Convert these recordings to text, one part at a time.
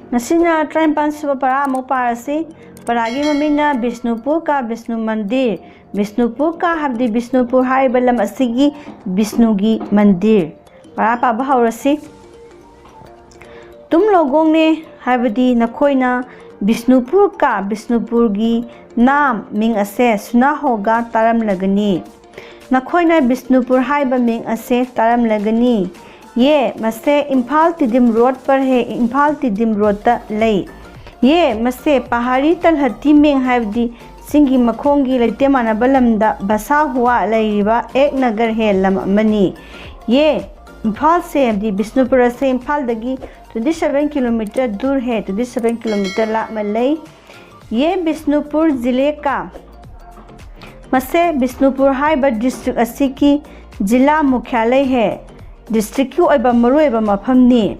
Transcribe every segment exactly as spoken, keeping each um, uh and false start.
ꯉꯁꯤꯅ ꯇꯔꯥꯅꯤꯄꯥꯟ ꯁꯨꯕ ꯄꯔꯥ ꯑꯃꯨꯛ ꯄꯥꯔꯁꯤ꯫ ꯄꯔꯥꯒꯤ ꯃꯃꯤꯡꯅ ꯕꯤꯁꯅꯨꯄꯨꯔ ꯀꯥ ꯕꯤꯁꯅꯨ ꯃꯟꯗꯤꯔ꯫ ꯕꯤꯁꯅꯨꯄꯨꯔ ꯀꯥ ꯍꯥꯏꯕꯗꯤ ꯕꯤꯁꯅꯨꯄꯨꯔ ꯍꯥꯏꯔꯤꯕ ꯂꯝ ꯑꯁꯤꯒꯤ ꯕꯤꯁꯅꯨꯒꯤ ꯃꯟꯗꯤꯔ꯫ ꯄꯔꯥ ꯄꯥꯕ ꯍꯧꯔꯁꯤ꯫ ꯇꯨꯝ ꯂꯣꯒꯣꯡꯅꯦ ꯍꯥꯏꯕꯗꯤ ꯅꯈꯣꯏꯅ ꯕꯤꯁꯅꯨꯄꯨꯔ ꯀꯥ ꯕꯤꯁꯅꯨꯄꯨꯔꯒꯤ ꯅꯥꯝ ꯃꯤꯡ ꯑꯁꯦ ꯁꯨꯅꯥ ꯍꯣꯒ ꯇꯥꯔꯝꯂꯒꯅꯤ꯫ ꯅꯈꯣꯏꯅ ꯕꯤꯁꯅꯨꯄꯨꯔ ꯍꯥꯏꯕ ꯃꯤꯡ ꯑꯁꯦ ꯇꯥꯔꯝꯂꯒꯅꯤ꯫ ꯌꯦ, ꯃꯁꯦ ꯏꯝꯐꯥꯜ ꯇꯤꯗꯤꯝ ꯔꯣꯗ ꯄꯔ ꯍꯦ, ꯏꯝꯐꯥꯜ ꯇꯤꯗꯤꯝ ꯔꯣꯗꯇ ꯂꯩ꯫ ꯌꯦ, ꯃꯁꯦ ꯄꯍꯥꯔꯤ ꯇꯜꯍꯠꯇꯤ ꯃꯦꯡ ꯍꯥꯏꯕꯗꯤ ꯆꯤꯡꯒꯤ ꯃꯈꯣꯡꯒꯤ ꯂꯩꯇꯦꯝ ꯃꯥꯟꯅꯕ ꯂꯝꯗ ꯕꯁꯥ ꯍꯨꯋꯥ ꯂꯩꯔꯤꯕ ꯑꯦꯛ ꯅꯒꯔ ꯍꯦ ꯂꯝ ꯑꯃꯅꯤ꯫ ꯌꯦ, ꯏꯝꯐꯥꯜꯁꯦ ꯍꯥꯏꯕꯗꯤ ꯕꯤꯁꯅꯨꯄꯨꯔ ꯑꯁꯦ ꯏꯝꯐꯥꯜꯗꯒꯤ twenty seven kilometer ꯗꯨꯔ ꯍꯦ, twenty seven kilometer ꯂꯥꯞꯅ ꯂꯩ꯫ ꯌꯦ ꯕꯤꯁꯅꯨꯄꯨꯔ ꯖꯤꯂꯦ ꯀꯥ, ꯃꯁꯦ ꯕꯤꯁꯅꯨꯄꯨꯔ ꯍꯥꯏꯕ ꯗꯤꯁꯇ꯭ꯔꯤꯛ ꯑꯁꯤꯒꯤ ꯖꯤꯂꯥ ꯃꯨꯈ꯭ꯌꯥꯂꯩ ꯍꯦ, ꯗꯤꯁꯇ꯭ꯔꯤꯛꯀꯤ ꯑꯣꯏꯕ ꯃꯔꯨꯑꯣꯏꯕ ꯃꯐꯝꯅꯤ꯫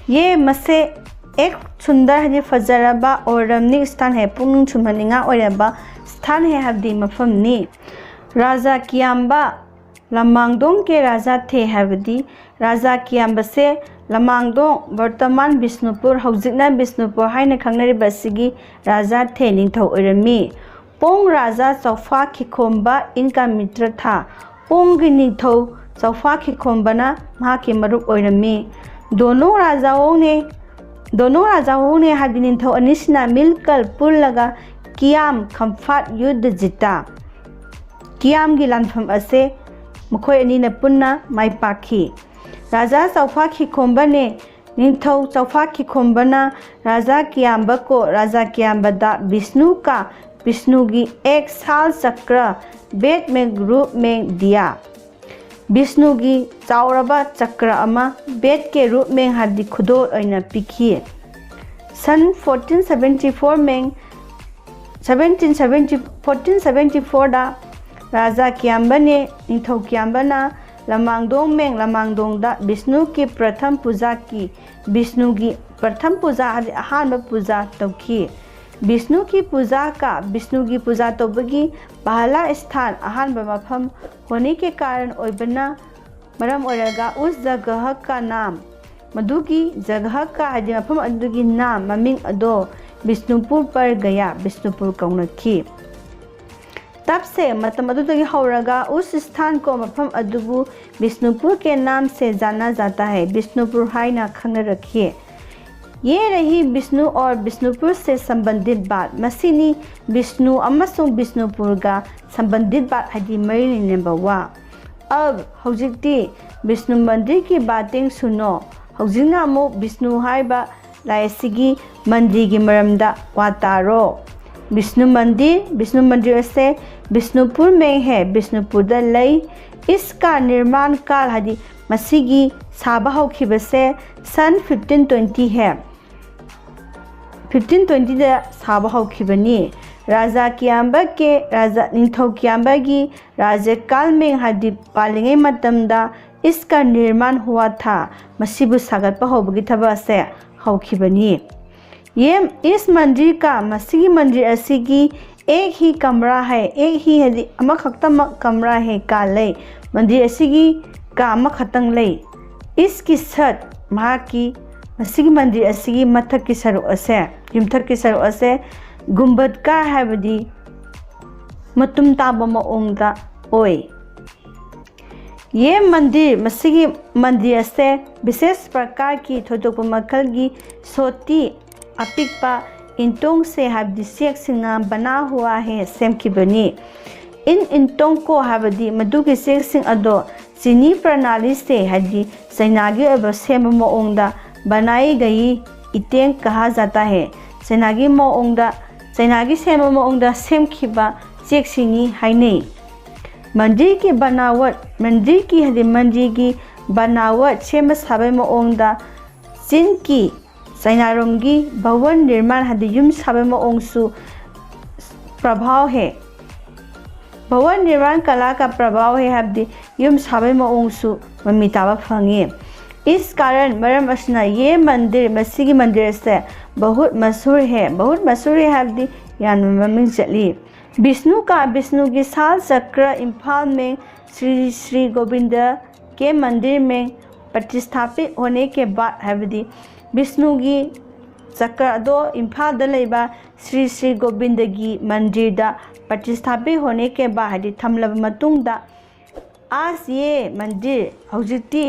ꯌꯦ ꯃꯁꯦ ꯑꯦꯛ ꯁꯨꯟꯗꯔ ꯍꯥꯏꯗꯤ ꯐꯖꯔꯕ ꯑꯣꯔꯝꯅꯤ ꯁ꯭ꯊꯥꯟ ꯍꯦ, ꯄꯨꯛꯅꯤꯡ ꯁꯨꯝꯍꯠꯅꯤꯡꯉꯥꯏ ꯑꯣꯏꯔꯕ ꯁ꯭ꯊꯥꯟ ꯍꯦ ꯍꯥꯏꯕꯗꯤ ꯃꯐꯝꯅꯤ꯫ ꯔꯥꯖꯥ ꯀꯤꯌꯥꯝꯕ, ꯂꯃꯥꯡꯗꯣꯡ ꯀꯦ ꯔꯥꯖꯥ ꯊꯦ ꯍꯥꯏꯕꯗꯤ ꯔꯥꯖꯥ ꯀꯤꯌꯥꯝꯕꯁꯦ ꯂꯃꯥꯡꯗꯣꯡ, ꯕꯔꯇꯃꯥꯟ ꯕꯤꯁꯅꯨꯄꯨꯔ, ꯍꯧꯖꯤꯛꯅ ꯕꯤꯁꯅꯨꯄꯨꯔ ꯍꯥꯏꯅ ꯈꯪꯅꯔꯤꯕ ꯑꯁꯤꯒꯤ ꯔꯥꯖꯥ ꯊꯦ ꯅꯤꯡꯊꯧ ꯑꯣꯏꯔꯝꯃꯤ꯫ ꯄꯣꯡ ꯔꯥꯖꯥ ꯆꯧꯐꯥ ꯈꯤꯈꯣꯝꯕ ꯏꯟꯀꯥ ꯃꯤꯇ꯭ꯔ ꯊꯥ꯫ ꯄꯣꯡꯒꯤ ꯅꯤꯡꯊꯧ ꯆꯧꯐꯥ ꯈꯤꯈꯣꯝꯕꯅ ꯃꯍꯥꯛꯀꯤ ꯃꯔꯨꯞ ꯑꯣꯏꯔꯝꯃꯤ꯫ ꯗꯣꯅꯣ ꯔꯥꯖꯥꯋꯣꯡꯅꯦ, ꯗꯣꯅꯣ ꯔꯥꯖꯥꯋꯣꯡꯅꯦ ꯍꯥꯏꯕꯗꯤ ꯅꯤꯡꯊꯧ ꯑꯅꯤꯁꯤꯅ ꯃꯤꯜꯀꯜ ꯄꯨꯜꯂꯒ ꯀꯤꯌꯥꯝ ꯈꯝꯐꯥꯠ ꯌꯨꯗ ꯖꯤꯇꯥ, ꯀꯤꯌꯥꯝꯒꯤ ꯂꯥꯟꯐꯝ ꯑꯁꯦ ꯃꯈꯣꯏ ꯑꯅꯤꯅ ꯄꯨꯟꯅ ꯃꯥꯏ ꯄꯥꯛꯈꯤ꯫ ꯔꯥꯖꯥ ꯆꯧꯐꯥ ꯈꯤꯈꯣꯝꯕꯅꯦ, ꯅꯤꯡꯊꯧ ꯆꯧꯐꯥ ꯈꯤꯈꯣꯝꯕꯅ ꯔꯥꯖꯥ ꯀꯤꯌꯥꯝꯕ ꯀꯣ ꯔꯥꯖꯥ ꯀꯤꯌꯥꯝꯕꯗ ꯕꯤꯁꯅꯨ ꯀꯥ, ꯕꯤꯁꯅꯨꯒꯤ ꯑꯦꯛ ꯁꯥꯜ ꯆꯀ꯭ꯔ, ꯕꯦꯠ ꯃꯦ ꯔꯨꯞ ꯃꯦ ꯗꯤꯌꯥ꯫ ꯕꯤꯁꯅꯨꯒꯤ ꯆꯥꯎꯔꯕ ꯆꯀ꯭ꯔ ꯑꯃ ꯕꯦꯠ ꯀꯦ ꯔꯨꯞ ꯃꯦ ꯍꯥꯏꯕꯗꯤ ꯈꯨꯗꯣꯜ ꯑꯣꯏꯅ ꯄꯤꯈꯤ꯫ ꯁꯟ fourteen seventy four ꯃꯦꯡ, seventeen seventy, fourteen seventy fourꯗ ꯔꯥꯖꯥ ꯀꯤꯌꯥꯝꯕꯅꯦ, ꯅꯤꯡꯊꯧ ꯀꯤꯌꯥꯝꯕꯅ ꯂꯃꯥꯡꯗꯣꯡ ꯃꯦꯡ ꯂꯃꯥꯡꯗꯣꯡꯗ ꯕꯤꯁꯅꯨꯒꯤ ꯄ꯭ꯔꯊꯝ ꯄꯨꯖꯥꯒꯤ, ꯕꯤꯁꯅꯨꯒꯤ ꯄ꯭ꯔꯊꯝ ꯄꯨꯖꯥ ꯍꯥꯏꯕꯗꯤ ꯑꯍꯥꯟꯕ ꯄꯨꯖꯥ ꯇꯧꯈꯤ꯫ ꯕꯤꯁꯅꯨꯒꯤ ꯄꯨꯖꯥ ꯀꯥ, ꯕꯤꯁꯅꯨꯒꯤ ꯄꯨꯖꯥ ꯇꯧꯕꯒꯤ ꯄꯍꯂꯥ ꯁ꯭ꯊꯥꯟ, ꯑꯍꯥꯟꯕ ꯃꯐꯝ, ꯍꯣꯅꯤ ꯀꯦ ꯀꯥꯔꯟ ꯑꯣꯏꯕꯅ ꯃꯔꯝ ꯑꯣꯏꯔꯒ ꯎꯁ ꯖꯒꯍ ꯀꯥ ꯅꯥꯝ, ꯃꯗꯨꯒꯤ ꯖꯒꯍ ꯀꯥ ꯍꯥꯏꯗꯤ ꯃꯐꯝ ꯑꯗꯨꯒꯤ ꯅꯥꯝ ꯃꯃꯤꯡ ꯑꯗꯣ ꯕꯤꯁꯅꯨꯄꯨꯔ ꯄꯔ ꯒꯌꯥ, ꯕꯤꯁꯅꯨꯄꯨꯔ ꯀꯧꯅꯈꯤ꯫ ꯇꯞꯁꯦ ꯃꯇꯝ ꯑꯗꯨꯗꯒꯤ ꯍꯧꯔꯒ ꯎꯁ ꯁ꯭ꯊꯥꯟ ꯀꯣ ꯃꯐꯝ ꯑꯗꯨꯕꯨ ꯕꯤꯁꯅꯨꯄꯨꯔ ꯀꯦ ꯅꯥꯝ ꯁꯦ ꯖꯥꯅꯥ ꯖꯥꯇꯥ ꯍꯦ, ꯕꯤꯁꯅꯨꯄꯨꯔ ꯍꯥꯏꯅ ꯈꯪꯅꯔꯛꯈꯤ꯫ ꯌꯦ ꯔꯍꯤ ꯕꯤꯁꯅꯨ ꯑꯣꯔ ꯕꯤꯁꯅꯨꯄꯨꯔ ꯁꯦ ꯁꯝꯕꯟꯗꯤꯠ ꯕꯥꯠ, ꯃꯁꯤꯅꯤ ꯕꯤꯁꯅꯨ ꯑꯃꯁꯨꯡ ꯕꯤꯁꯅꯨꯄꯨꯔꯒ ꯁꯝꯕꯟꯗꯤꯠ ꯕꯥꯠ ꯍꯥꯏꯗꯤ ꯃꯔꯤ ꯂꯩꯅꯕ ꯋꯥ꯫ ꯑꯕ, ꯍꯧꯖꯤꯛꯇꯤ ꯕꯤꯁꯅꯨ ꯃꯟꯗꯤꯔꯒꯤ ꯕꯥꯇꯦꯡ ꯁꯨꯅꯣ꯫ ꯍꯧꯖꯤꯛꯅ ꯑꯃꯨꯛ ꯕꯤꯁꯅꯨ ꯍꯥꯏꯕ ꯂꯥꯏ ꯑꯁꯤꯒꯤ ꯃꯟꯗꯤꯔꯒꯤ ꯃꯔꯝꯗ ꯋꯥ ꯇꯥꯔꯣ꯫ ꯕꯤꯁꯅꯨ ꯃꯟꯗꯤꯔ, ꯕꯤꯁꯅꯨ ꯃꯟꯗꯤꯔ ꯑꯁꯦ ꯕꯤꯁꯅꯨꯄꯨꯔ ꯃꯦꯡ ꯍꯦ, ꯕꯤꯁꯅꯨꯄꯨꯔꯗ ꯂꯩ꯫ ꯏꯁꯀꯥ ꯅꯤꯔꯃꯥꯟ ꯀꯥꯜ ꯍꯥꯏꯗꯤ ꯃꯁꯤꯒꯤ ꯁꯥꯕ ꯍꯧꯈꯤꯕꯁꯦ ꯁꯟ ꯐꯤꯐꯇꯤꯟ ꯇ꯭ꯋꯦꯟꯇꯤ ꯍꯦ, ꯐꯤꯐꯇꯤꯟ ꯇ꯭ꯋꯦꯟꯇꯤꯗ ꯁꯥꯕ ꯍꯧꯈꯤꯕꯅꯤ꯫ ꯔꯥꯖꯥ ꯀꯤꯌꯥꯝꯕ ꯀꯦ, ꯔꯥꯖꯥ ꯅꯤꯡꯊꯧ ꯀꯤꯌꯥꯝꯕꯒꯤ ꯔꯥꯖ꯭ꯌ ꯀꯥꯜꯃꯦꯡ ꯍꯥꯏꯗꯤ ꯄꯥꯜꯂꯤꯉꯩ ꯃꯇꯝꯗ ꯏꯁꯀ ꯅꯤꯔꯃꯥꯟ ꯍꯨꯋꯥ ꯊꯥ, ꯃꯁꯤꯕꯨ ꯁꯥꯒꯠꯄ ꯍꯧꯕꯒꯤ ꯊꯕꯛ ꯑꯁꯦ ꯍꯧꯈꯤꯕꯅꯤ꯫ ꯌꯦ ꯏꯁ ꯃꯟꯗꯤꯔ ꯀꯥ, ꯃꯁꯤꯒꯤ ꯃꯟꯗꯤꯔ ꯑꯁꯤꯒꯤ ꯑꯦꯛ ꯍꯤ ꯀꯝꯔꯥ ꯍꯦ, ꯑꯦꯛ ꯍꯤ ꯍꯥꯏꯗꯤ ꯑꯃꯈꯛꯇꯃꯛ, ꯀꯝꯔꯥ ꯍꯦ ꯀꯥ ꯂꯩ, ꯃꯟꯗꯤꯔ ꯑꯁꯤꯒꯤ ꯀꯥ ꯑꯃꯈꯛꯇꯪ ꯂꯩ꯫ ꯏꯁꯀꯤ ꯁꯠ, ꯃꯍꯥꯛꯀꯤ ꯃꯁꯤꯒꯤ ꯃꯟꯗꯤꯔ ꯑꯁꯤꯒꯤ ꯃꯊꯛꯀꯤ ꯁꯔꯨꯛ ꯑꯁꯦ, ꯌꯨꯝꯊꯛꯀꯤ ꯁꯔꯨꯛ ꯑꯁꯦ ꯒꯨꯝꯕꯠ ꯀꯥ ꯍꯥꯏꯕꯗꯤ ꯃꯇꯨꯝ ꯇꯥꯕ ꯃꯑꯣꯡꯗ ꯑꯣꯏ꯫ ꯌꯦ ꯃꯟꯗꯤꯔ, ꯃꯁꯤꯒꯤ ꯃꯟꯗꯤꯔ ꯑꯁꯦ ꯕꯤꯁꯦꯁ ꯄ꯭ꯔꯀꯥꯔꯒꯤ ꯊꯣꯏꯗꯣꯛꯄ ꯃꯈꯜꯒꯤ ꯁꯣꯇꯤ ꯑꯄꯤꯛꯄ ꯏꯟꯇꯣꯡꯁꯦ ꯍꯥꯏꯕꯗꯤ ꯆꯦꯛꯁꯤꯡꯅ ꯕꯅꯥ ꯍꯨꯋꯥ ꯍꯦ ꯁꯦꯝꯈꯤꯕꯅꯤ꯫ ꯏꯟ ꯏꯟꯇꯣꯡꯀꯣ ꯍꯥꯏꯕꯗꯤ ꯃꯗꯨꯒꯤ ꯆꯦꯛꯁꯤꯡ ꯑꯗꯣ ꯆꯤꯅꯤ ꯄ꯭ꯔꯅꯥꯂꯤꯁꯦ ꯍꯥꯏꯗꯤ ꯆꯩꯅꯥꯒꯤ ꯑꯣꯏꯕ ꯁꯦꯝꯕ ꯃꯑꯣꯡꯗ ꯕꯅꯥꯏ ꯒꯌꯤ ꯏꯇꯦꯡ ꯀꯍꯥ ꯖꯥꯇꯥ ꯍꯦ꯫ ꯆꯩꯅꯥꯒꯤ ꯃꯑꯣꯡꯗ, ꯆꯩꯅꯥꯒꯤ ꯁꯦꯝꯕ ꯃꯑꯣꯡꯗ ꯁꯦꯝꯈꯤꯕ ꯆꯦꯛꯁꯤꯡꯅꯤ ꯍꯥꯏꯅꯩ꯫ ꯃꯟꯗꯤꯔꯒꯤ ꯕꯅꯥꯋꯠ, ꯃꯟꯗꯤꯔꯒꯤ ꯍꯥꯏꯗꯤ ꯃꯟꯗꯤꯔꯒꯤ ꯕꯅꯥꯋꯠ ꯁꯦꯝꯕ ꯁꯥꯕꯒꯤ ꯃꯑꯣꯡꯗ ꯆꯤꯟꯒꯤ ꯆꯩꯅꯥꯔꯣꯝꯒꯤ ꯚꯋꯟ ꯅꯤꯔꯃꯥꯟ ꯍꯥꯏꯗꯤ ꯌꯨꯝ ꯁꯥꯕꯒꯤ ꯃꯑꯣꯡꯁꯨ ꯄ꯭ꯔꯚꯥꯎ ꯍꯦ꯫ ꯚꯋꯟ ꯅꯤꯔꯃꯥꯟ ꯀꯂꯥ ꯀꯥ ꯄ꯭ꯔꯚꯥꯎ ꯍꯦ ꯍꯥꯏꯕꯗꯤ ꯌꯨꯝ ꯁꯥꯕꯒꯤ ꯃꯑꯣꯡꯁꯨ ꯃꯃꯤ ꯇꯥꯕ ꯐꯪꯉꯤ꯫ ꯏꯁ ꯀꯥꯔꯟ, ꯃꯔꯝ ꯑꯁꯤꯅ ꯌꯦ ꯃꯟꯗꯤꯔ, ꯃꯁꯤꯒꯤ ꯃꯟꯗꯤꯔ ꯑꯁꯦ ꯕꯍꯨꯠ ꯃꯁꯍꯨꯔ ꯍꯦ꯫ ꯕꯍꯨꯠ ꯃꯁꯍꯨꯔ ꯍꯦ ꯍꯥꯏꯕꯗꯤ ꯌꯥꯝꯅ ꯃꯃꯤꯡ ꯆꯠꯂꯤ꯫ ꯕꯤꯁꯅꯨ ꯀꯥ, ꯕꯤꯁꯅꯨꯒꯤ ꯁꯥꯜ ꯆꯀ꯭ꯔ ꯏꯝꯐꯥꯜ ꯃꯦꯡ ꯁ꯭ꯔꯤ ꯁ꯭ꯔꯤ ꯒꯣꯕꯤꯟꯗ ꯀꯦ ꯃꯟꯗꯤꯔ ꯃꯦꯡ ꯄ꯭ꯔꯇꯤꯁꯊꯥꯄꯤꯛ ꯍꯣꯅꯦ ꯀꯦ ꯕꯥꯗ ꯍꯥꯏꯕꯗꯤ ꯕꯤꯁꯅꯨꯒꯤ ꯆꯀ꯭ꯔ ꯑꯗꯣ ꯏꯝꯐꯥꯜꯗ ꯂꯩꯕ ꯁ꯭ꯔꯤ ꯁ꯭ꯔꯤ ꯒꯣꯕꯤꯟꯗꯒꯤ ꯃꯟꯗꯤꯔꯗ ꯄ꯭ꯔꯇꯤꯁꯊꯥꯄꯤꯛ ꯍꯣꯅꯦ ꯀꯦ ꯕꯥꯗ ꯍꯥꯏꯗꯤ ꯊꯝꯂꯕ ꯃꯇꯨꯡꯗ ꯑꯥꯖ ꯌꯦ ꯃꯟꯗꯤꯔ ꯍꯧꯖꯤꯛꯇꯤ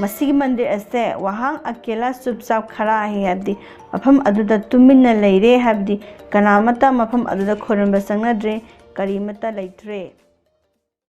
ꯃꯁꯤꯒꯤ ꯃꯟꯗꯤꯔ ꯑꯁꯦ ꯋꯥꯍꯥꯡ ꯑꯀꯦꯂꯥ ꯆꯨꯞꯆꯥꯞ ꯈꯔꯥ ꯍꯦ ꯍꯥꯏꯕꯗꯤ ꯃꯐꯝ ꯑꯗꯨꯗ ꯇꯨꯃꯤꯟꯅ ꯂꯩꯔꯦ ꯍꯥꯏꯕꯗꯤ ꯀꯅꯥꯃꯠꯇ ꯃꯐꯝ ꯑꯗꯨꯗ ꯈꯣꯏꯔꯝꯕ ꯆꯪꯅꯗ꯭ꯔꯦ, ꯀꯔꯤꯃꯠꯇ ꯂꯩꯇ꯭ꯔꯦ꯫